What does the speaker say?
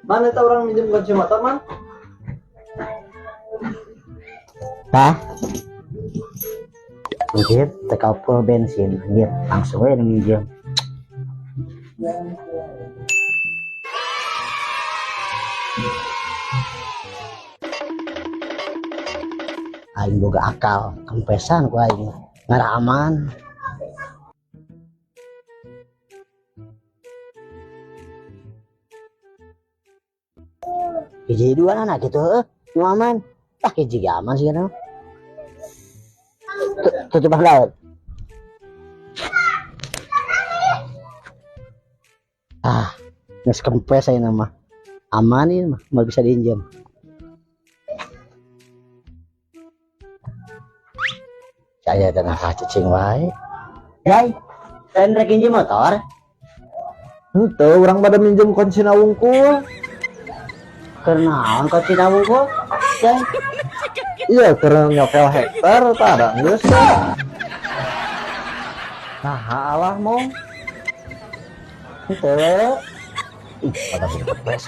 Mana eta urang minjem kunci motor, Man? Hah? Anjir, teka full bensin, anjir, langsung aja minjem. Aing boga akal, kempesan ku aing, ngaraman. Hiji dua anak gitu, heuh, nu aman. Tah hiji ge aman sih kana. Tutup laut. Ah, geus kempes ayeuna mah. Aman ieu mah, moal bisa diinjem. Saya teh nakah cicing wae. Jai, lain rek injem motor? Henteu, urang bade minjem kuncina wungkul. Keur naon kuncina wungkul? Jai. Iya, keur nyokel hektar tah da geus. Nah, alah mong. Henteu. Ih, pada kempes.